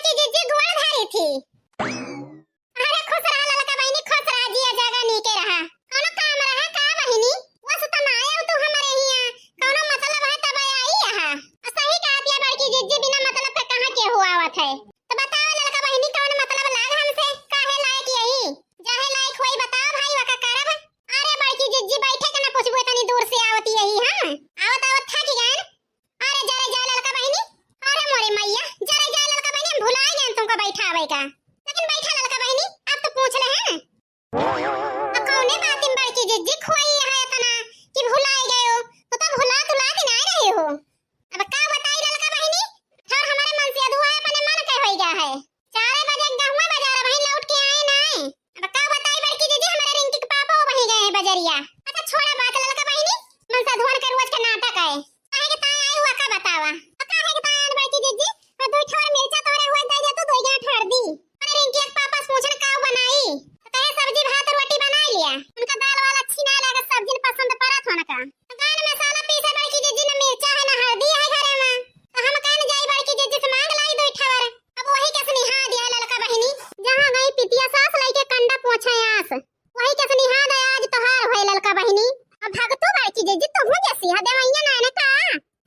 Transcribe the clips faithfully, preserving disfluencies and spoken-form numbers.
कि जिज्जी गोड़ धरी थी। अरे खुश रहा ललका बहिनी, खुश रहा, जिया जागा नीके रहा। कौनो काम रहा का बहिनी? बस तम आए हो तू हमरे हियां, कौनो मतलब है तब आई यहाँ। और सही कहत या बड़की जिज्जी, बिना मतलब के कहाँ केहू आवत है। तो बताओ ललका बहिनी, कौन मतलब लाग हमसे? काहे लायक यही? जाहे लायक होई बताओ भाई, वका करब। अरे बड़की जिज्जी, बैठे के ना पूछबू, इतनी दूर से आवत यही हम। आवत आवत थक गए। अरे जरे जाए ललका बहिनी, अरे मोरे मैया, जरे जाए ललका बहिनी, हम भुला गए तुमका बैठावे का। लेकिन बैठा ललका बहिनी, अब तो पूछ ले हैं। अब कौने बात में बड़की जिज्जी खोई है इतना कि भुलाए गए हो? तो तब भुला तुला दिन आए रहे हो। अब का बताई ललका बहिनी, ठौर हमारे मन से अधुआ है, अपने मन के होई गया है। चारे बजे गहुआ बाजार वहीं लौट के आए ना। अब का बताई बड़की जिज्जी, हमारे रिंकी के पापा वहीं गए हैं बजरिया। अच्छा छोड़ा बात ललका बहिनी, मन से अधुअन के रोज के नाटक है। काहे के ताई आई हुआ का बतावा? तो काहे के ताई आन बड़की जिज्जी? और दो ठौर मिर्चा तोरे हुआ दे दे, तू दो गांठ हर दी। अरे रिंकी के पापा से पूछन का बनाई? तो कहे सब्जी भात रोटी बनाई लिया। उनका दाल वाल अच्छी ना लगे, सब्जी न पसंद पड़त होना का। तो गान मसाला पीसे बड़की जिज्जी, न मिर्चा है न हल्दी है घरे में। तो हम कहन जाई बड़की जिज्जी से मांग लाई दो ठौर। अब वही के सनिहा दिया ललका बहिनी, जहाँ गई पितिया सास लइके कंडा पोछे आस। वही के सनिहा दे आज तोहार होए ललका बहिनी। अब भगतू बड़की जिज्जी, तोहू जैसी है देवैया नायन का।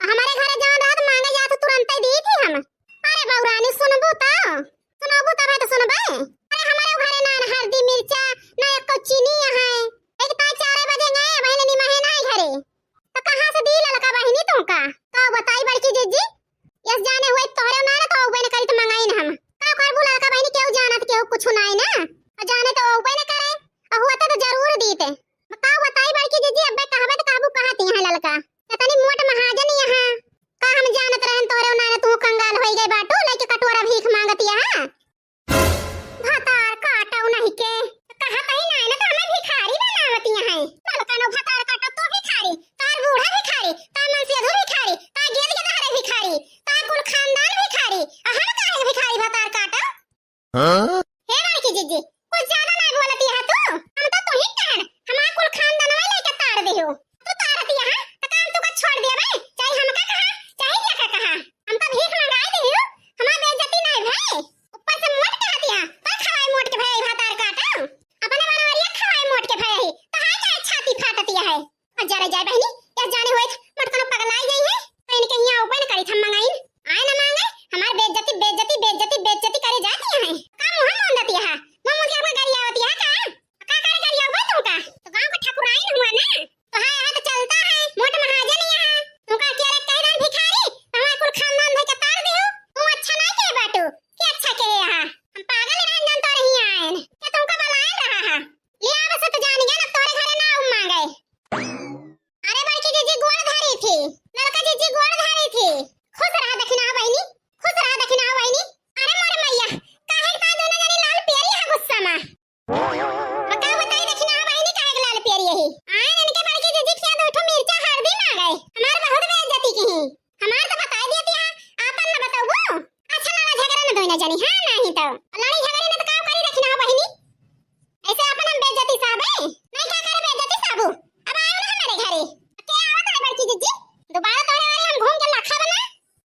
हमारे घरे जौन रहत मांगे जात तुरंते दी थी हम। अरे बौरानी सुनबू तो, सुनबू तब है तो सुनबे। अरे हमारे घरे ना हल्दी मिर्चा, ना एको चीनी है। एक ताई चारे बजे गए, वही निमहे ना घरे। तो कहाँ से दी ललका बहिनी तुमका? का बताई बड़की जिज्जी, यस जाने हुए तोहरे ना तो उबे न करी तो मंगाई न हम। का करबू ललका बहिनी, केहू जानत केहू कुछ नाई ना। और जाने तो उबे न करे, और हुआ तो जरूर दीते। का बताई बड़की जिज्जी, अब्बे कहबे तो कहबू कहती है ललका। इतनी मोट महाजन यहाँ। का हम जानत रहन तोहरे ना तू कंगाल होई गए बाटू, लेके कटोरा भीख मांगती है। भतार काटो नहीं के। कहा तही ना, ना तो हमें भिखारी बनावती है। ललका नो भतार काटो तो भिखारी, तार बूढ़ा भिखारी, तार मनसेधू भिखारी, तार गेल के दहरे भिखारी, तार कुल खानदान भिखारी, आ हम काहे भिखारी भतार काटो? हाँ? हे बड़की जिज्जी, कुछ ज्यादा ना बोलती है तू। हम तो तू ही कहन, हमार कुल खानदान में लेके तार दियो। तू तारती है, तो काम तू का छोड़ दिया बे, चाहे हम का कहा, चाहे क्या का कहा। हम तो भीख मंगाई दियो, हमार बेइज्जती नहीं भई। ऊपर से मोट कह दिया, तो खवाई मोट के भई भतार काटो। अपने बनवरिया खवाई मोट के भई ही, तो हाय काहे छाती फाटती है। और जरा जाए बहिनी, यह जाने हुए मटकनो पगलाई गई है, तो इनके यहाँ ऊपर न करी थम मंगाइन। आए न मांगे, हमार बेइज्जती, बेइज्जती, बेइज्जती, बेइज्जती करे जाती है। का मुँह मोंदती है? मुँह मुझे अपना गरियावती है का? का करे गरियावबे तुमका? तो गाँव का ठकुराइन हुआ ना, तो हाँ, यहाँ तो चलता है, मोट महाजन यहाँ। तुमका अकेले कह दान भिखारी, तो हमार कुल खानदान धई के तार दियो। तू अच्छा ना के बाटू, के अच्छा के यहाँ। हम पागल रहन जान तो रही आयन, के तुमका बुलाए रहा है। ले आवे से तो जान गया ना, तोरे घरे ना आऊ मांगे। अरे बड़की जिज्जी गोड़ धरी थी, ललका जिज्जी गोड़ धरी थी। खुश रहा दखिना बहिनी, खुश रहा दखिना बहिनी। अरे मोरे मैया, काहे ता दोनों जनी लाल पियरी है गुस्सा में? और का बताई दखिना बहिनी काहे के लाल पियरी यही? आए इनके बड़की जिज्जी खिया दो ठो मिर्चा हल्दी मांगे। हमार बहुत बेइज्जती की ही। हमार तो बताई देती है, आपन न बताऊ। अच्छा लाला झगड़ा न दोनों जनी, हाँ नहीं तो। लड़ी झगड़ी न तो का करी दखिना बहिनी? ऐसे अपन हम बेइज्जती साहब है? नहीं क्या करे बेइज्जती साबू? अब आयो ना हमारे घरे। के आवत है बड़की जिज्जी? दोबारा तोरे वाले हम घूम के लाखा बना?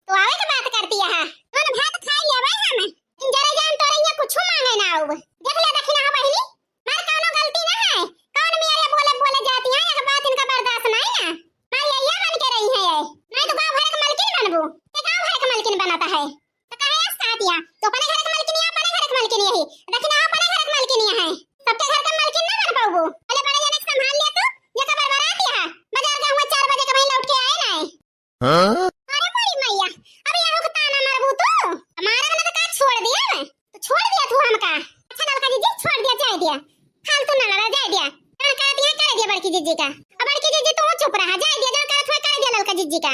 तो आवे के बात करती है। कौन भात खाई लेवे हम? इन जरे जान तोरे यहाँ कुछ मांगे ना आऊ। देख ले दखिना हो बहिनी, मार कौनो गलती ना है। कौन मेरे बोले बोले जाती है, एक बात इनका बर्दाश्त नहीं ना। मार ये, ये बन के रही है ये। नहीं तो गाँव भर के मलकिन बनबू। ये गाँव भर के मलकिन बनाता है। तो कहे यस कहतिया, तो अपने घर के मलकिनिया, अपने घर के मलकिनिया ही। दखिना अपने घर के मलकिनिया है। सबके घर के मलकिन ना बन पाऊबू। पहले बड़े जने के संभाल लिया तू, ये खबर बरातिया है। बाजार गए हुए चार बजे के वहीं लौट के आए ना। हाँ? अरे मोरी मैया, अब यहू के ताना मारबू तू? हमारा वाला तो का छोड़ दिया मैं? तो छोड़ दिया तू हमका। अच्छा ललका जिज्जी, छोड़ दिया, जाए दिया। फालतू ना लड़ा, जाए दिया। जौन करत यहाँ करे दिया बड़की जिज्जी का। अब बड़की जिज्जी तू चुप रहा, जाए दिया, जौन करत हुए करे दिया ललका जिज्जी का।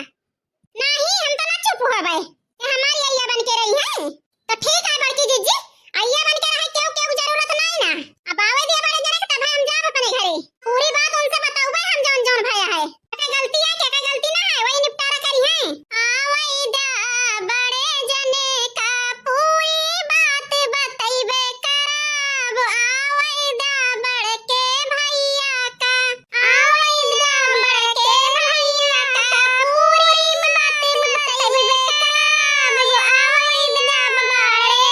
नहीं, हम तो ना चुप होबे। ये हमारी अइया बन के रही है। तो ठीक है बड़की जिज्जी, अइया बन के रहे, केहू, केहू जरूरत नहीं ना। अब आवे दिया बड़े जने के, तब हम जाब अपने घरे। पूरी बात उनसे बताऊबे हम जौन जौन भया है। क्या गलती है, क्या गलती ना है, वही निपटारा करी है। आवे दा बड़े जने का पूरी बात बतैबे करब। आवे दा बड़के भैया का। आवे दा बड़के भैया का पूरी बात बतैबे करब। आवे दा बड़े